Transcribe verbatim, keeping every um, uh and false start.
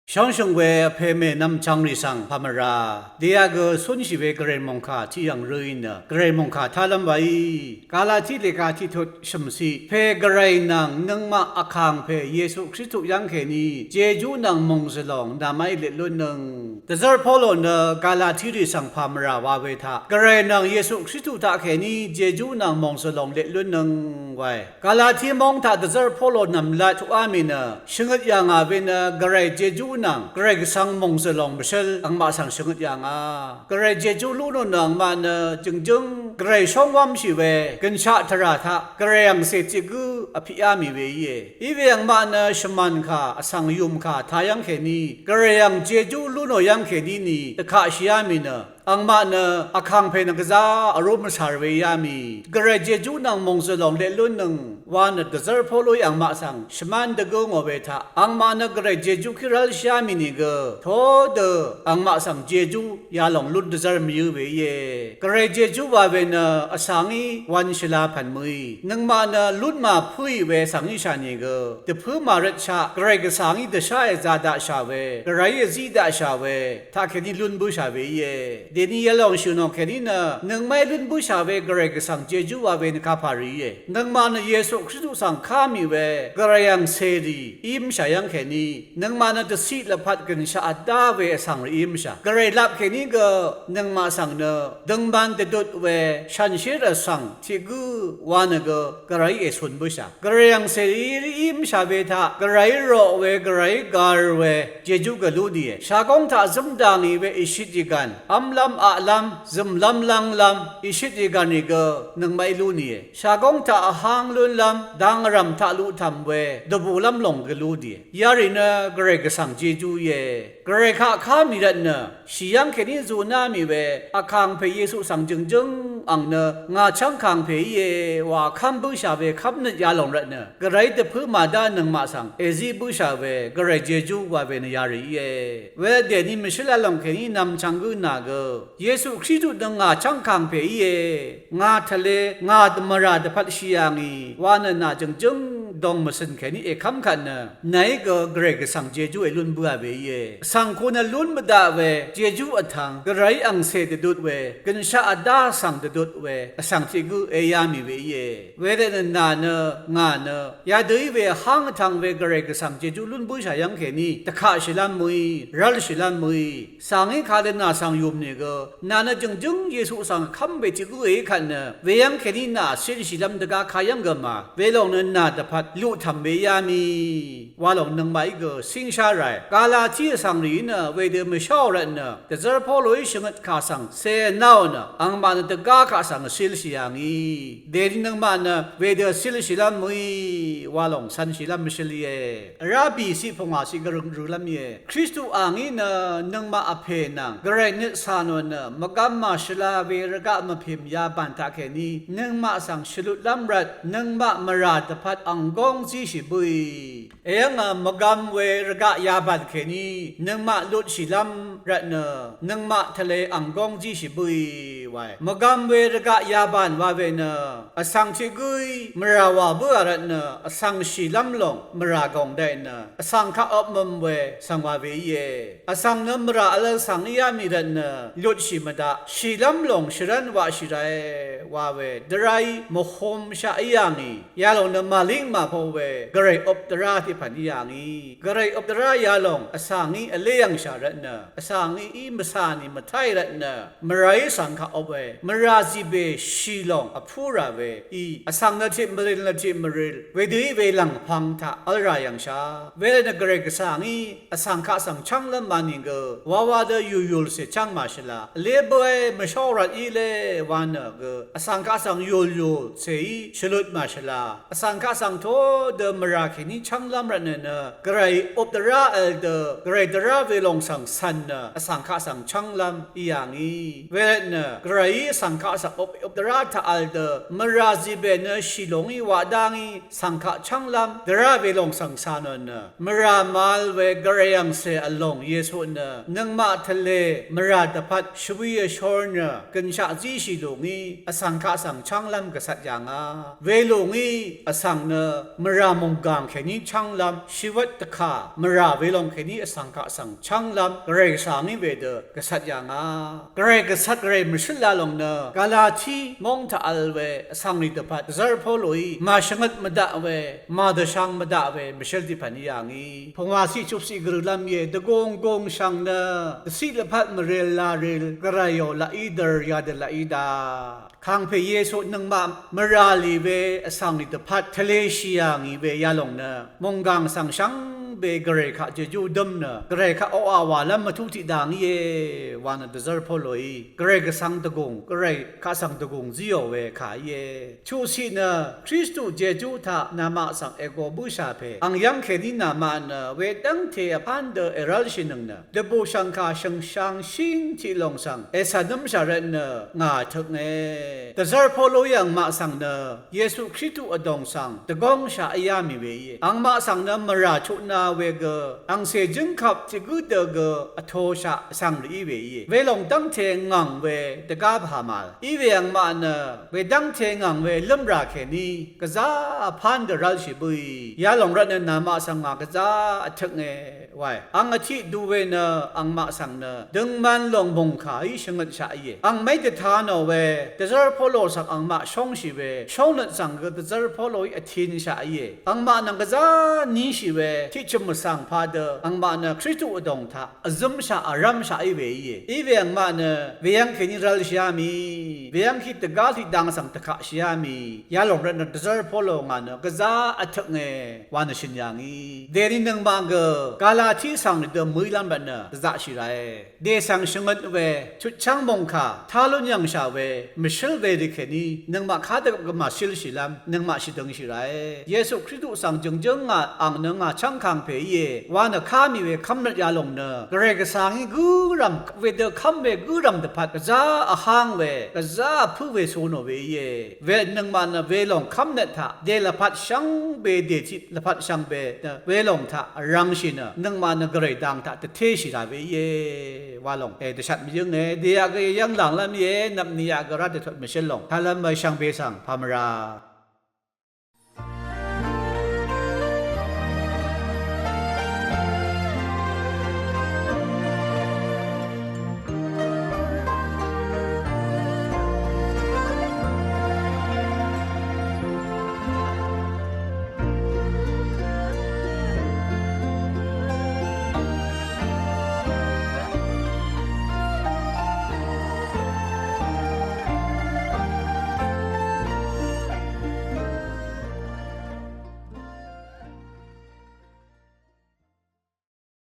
Shóngshø̀ng we vpè mè nvmchvngrì svng pàmvrà dèyaq gø cúnshì we gvray mòngkà tiqyv̀ng røì nø gvray mòngkà tálv́m waí. Galati lèga tiqtut shø̀mciq, pè gvray nvng nøngmaq vkàngpè Yesu Kristu yv́ngkèní jejú nvng mòngzø̀lòng nàmaqí lèlúnnøng. Dvzv́r Polo nø Galatirì svng pàmvrà wa we taq, gvray nvng Yesu Kristu taqkèní jejú nvng mòngzø̀lòng lèlúnnøng wae. Galati móng taq dvzv́r Polo nv̀mlat tuqá mì nø shvngøt yà ngà we nø gvray jejú nvng gvray gvsvng mòngzø̀lòng mvshǿl angmaq svng shvngøt yà ngà. Gvray jejú lú nò nø angmaq nø jø̀ngjǿng gvray shóngwv́mshì we gønshaq tvrà taq gvray angcè tiq gǿ vpiqá mì we íe. Iwe angmaq nø shvmàn kà vsvng yùm kà tayv́ng kèní gvray ang jejú lú nò yv́ng kèní ni dvkaqshìá mì nø angmaq nø vkàngpè nvng gvzá vrúm vsv̀r we yá mì. Gvray jejú nvng mòngzø̀lòng leq lúnnøng wa nø dvzv́r Poloí angmaq svng shvmán dvgǿ ngò we taq angmaq nø gvray jejú kí rv́lshìá mì nìgø todø angmaq svng jejú yalòng lún dvzv́r mvyǿ we íe. Gvray jejú wa we nø vsa ngí wan shvla pv̀n mø̀í nøngmaq nø lún màpǿì we vsvng íshà nìgø dvpǿ màrøtshaq gvray gvsa ngí dvsháì za daqshà we gvrayí vzí daqshà we taqkèní lún bǿshà we íe. Dèni yalòng shø̀nò kèní nø nøngmaqí lún bǿshà we gvray gvsvng jejú wa we nø kapà rì íe. Nøngmaq nø Yesu Kristu svng ká mì we gvray angcèrì ímshà yv́ng kèní nøngmaq nø dvciq lvpat gønshaq vdá we vsvng rì ímshà. Gvray lap kèní gø nøngmaq svng nø døngman dvdut we shànshér vsvng tiq gǿ wa nø gø gvrayí ècùn bǿshà. Gvray angcèrì ímshà we taq gvrayí roq we gvrayí gar we jejú gø lú nìe. Shagóng taq zǿm dà ngì we ìshit ìgv̀n v́mlv́m aqlv́m zø̀mlv́m lv́nglv́m ìshit ìgv̀n rì gø nøngmaqí lú nìe. Shagóng taq vháng lúnlv́m dang vrv̀m taq luqtv̀m we dvbùlv́m lòng gø lú nìe. Yarì nø gvray gvsvng jejú íe. Gvray kaq ká mì rvtnø shì yv́ng kèní zuná mì we vkàngpè Yesu svng jø̀ngjǿng ang nø ngà chv́ng kàngpè íe wa kv́m bǿshà we kv́mnøt yalòng rvtnø gvrayí dvpǿ màdá nøngmaq svng èzí bǿshà we gvray jejú wa we nø yarì íe. We dèni mvshǿl yalòng kèní nvmchvng gǿ nà gø Yesu Kristu nø ngà chv́ng kàngpè íe. Ngà tvle ngà mvrà dvpvt shì yà ngì wa nø nà jø̀ngjǿng dòng mvcø̀n kèní èkv́m kvt nø nàí gø gvray gvsvng jejú èlún bǿà we íe. Vsvng ku nø lún mvdaq we jejú vtvng gvrayí angcè dvdut we gønshaq vdá vsvng dvdut we vsvng tiq gǿ èyá mì we íe. Wervtnø nà nø ngà nø yadø í we vháng vtvng we gvray gvsvng jejú lún bǿshà yv́ng kèní dvkaqshìlv́m mø̀í rv́lshìlv́m mø̀í Vsvng í kadø nà svng yùm nìgø nà nø jø̀ngjǿng Yesu svng kv́m we tiq gǿ èí kvt nø weyv́ng kèní nà cílshìlv́m dvgá kayv́ng gø mà welòng nø nà dvpvt luqtv̀m we yá mì. Walòng nøngmaqí gø cíngshá ràe. Galati vsvng rìí nø wedø mvsháò rvtnø dvzv́r Poloí shvngøt kà svng cēnáò nø angmaq nø dvgá kaq svng cílshì yà ngì. Dèni nøngmaq nø wedø cílshìlv́m mø̀í walòng cv̄nshìlv́m mvshøl íe. Vrá bìciq pungwàciq gvrøng rølv́m íe. Kristu angí nø nøngmaq vpè nvng gvray nøt cà nò nø mvgvm màshvla we rvgaq mvpìm yabàn taqkèní nøngmaq svng shvlutlv́m rvt nøngmaq mvrà dvpvt ang góng zíshì bǿì. Eyv́ng mvgvm we rvgaq yabàn kèní nøngmaq lutshìlv́m rvtnø nøngmaq tvle ang góng zíshì bǿì wae. Mvgvm we rvgaq yabàn wa we nø vsvng tiq gǿí mvrà wà bǿà rvtnø vsvng shìlv́m lòng mvrà gòng daqì nø vsvng kaq vpmøm we svng wa we íe. Vsvng nø mvrà vl svng íá mì rvtnø lutshì mvdaq shìlv́m lòng shvrv́n waqshì rae wa we dvráí mvhumshaq í yà ngì. Yalòng nø màlíng màpó we gvray øp dvrá tiq pv̀n í yà ngì. Gvray øp dvrá yalòng vsvng í vlé yv̀ngshà rvtnø vsvng í í mvcà nì mvtáì rvtnø mvràí svng kaq øp we mvrà zìbè shì lòng vpú rà we í vsvng nø tiq mvril nø tiq mvril wedø í we lv̀ngpv̄ng taq v́l rà yv̀ngshà. Wervtnø gvray gvsvng í vsvng kaq svng chv́nglv́m mànìgø wawa dø yùyùlcè chv́ng màshvla vlé bǿe mvshó rvt í lé wa nø gø vsvng kaq svng yùlyùlcèí shvlut màshvla vsvng kaq svng todø mvrà kèní chv́nglv́m rvtnø nø gvray øp dvrá vl dø gvray dvrá welòng svng cv̀n nø vsvng kaq svng chv́nglv́m í yà ngì. Wervtnø gvrayí vsvng kaq svng øp øp dvrá taq vl dø mvrà zìbè nø shì lòngí waq dá ngí vsvng kaq chv́nglv́m dvrá welòng svng cà nò nø mvrà màvl we gvray angcè vlòng Yesu nø nøngmaq tvle mvrà dvpvt shvwi vshor nø gønshaq zíshì lù ngí vsvng kaq svng chv́nglv́m gvcvt yà ngà. Welù ngí vsvng nø mvrà mònggàng kèní chv́nglv́m, shìwvt dvkà mvrà welòng kèní vsvng kaq svng chv́nglv́m, Gvray Gvsvng í wedø gvcvt yà ngà. Gvray gvcvt Gvray mvshǿl yalòng nø, Galati móng taq vl we vsvng rì dvpvt dvzv́r Poloí màshvngøt mvdaq we, màdvshvng mvdaq we mvshǿl tiq pv̀n í yà ngì. Pungwàciq chupciq gvrølv́m íe, dvgùng gùng shv̀ng nø dvciq lvpat mvril laril, Gvrayò laqí dvr yadø laqí da. Kàngpè Yesu nøngmaq mvrà lì we vsvng rì dvpvt tvleshì yà ngì we yalòng nø, mònggàng svng shvngbe Gvray kaq jejú dǿm nø, Gvray kaq oqà wàlv́m mvtú tiqdang íe wa nø dvzv́r Poloí Gvray gvsvng dvgùng, Gvray kaq svng dvgùng zíò we kà íe. Chuqciq nø Kristu jejú taq namaq svng ègo bǿshà pè ang yv́ng kèní namaq nø wedv́ngte vpán dø èrv́lshìnøng nø, dvbùshv̀ngkà shø̀ngshang shíng tiq lòng svng ècv̀nv́mshà rvtnø ngà tøknge. Dvzv́r Poloí angmaq svng nø Yesu Kristu vdòng svng dvgóngshaq íá mì we íe. Angmaq svng nø mvrà chutna we gø angcè jǿngkvp tiq gǿ dø gø vtoshaq vsvng rì í we íe. Welòng dv́ngte ngv̀ng we dvgá bhà màvl í we angmaq nø wedv́ngte ngv̀ng we lǿmrà kèní gvzá vpán dø rv́lshì bǿì. Yalòng rvtnø namaq svng ngà gvzá vtøknge. Wae, ang vtiq du we nø angmaq svng nø døngman lòng mòngkàí shvngøtshaq íe. Ang mèí dvta nò we dvzv́r Polo svng angmaq shóngshì we shóngnøt svng gø dvzv́r Poloí vtinshaq íe. Angmaq nvng gvzá níshì we tiqchø̀m vsvng padø angmaq nø Kristu vdòng taq vzǿmshaq vrv́mshaq í we íe. Í we angmaq nø weyv́ng kèní rv́lshìá mì, weyv́ng kí dvgá tiqdang svng dvkaqshìá mì. Yalòng rvtnø dvzv́r Polo ngà nø gvzá vtøknge wa nø shø̀n yà ngì. Dèní nøngmaq gø Galati svng rì dø mø̀ílv́m rvtnø dvzaqshì ràe. Dè svng shvngøt we chutchv́ng mòngkà tá lún yv̀ngshà we mvshǿl we rì kèní nøngmaq kadø gø màshǿlshìlv́m nøngmaq shvdøngshì ràe. Yesu Kristu svng jø̀ngjǿng ngà ang nø ngà chv́ng kàngpè íe wa nø ká mì we kv́mnøt yalòng nø Gvray Gvsvng í gǿrv̀m wedø kv́m we gǿrv̀m dvpvt gvzá vháng we gvzá vpǿ we cunò we íe. We nøngmaq nø welòng kv́mnøt taq dè lvpat shvngbe dètiq lvpat shvngbe nø welòng taq vrv̄ngshì nø nøngmaq nø Gvray dang taq dvtéshì rà we íe. Walòng e dvshat mvyǿnge. Dèyaq gø yv́ng lànglv́m íe. Nvpni yaq gø rá dvtut mvshǿl lòng tálv́m we shvngbe svng pàmvrà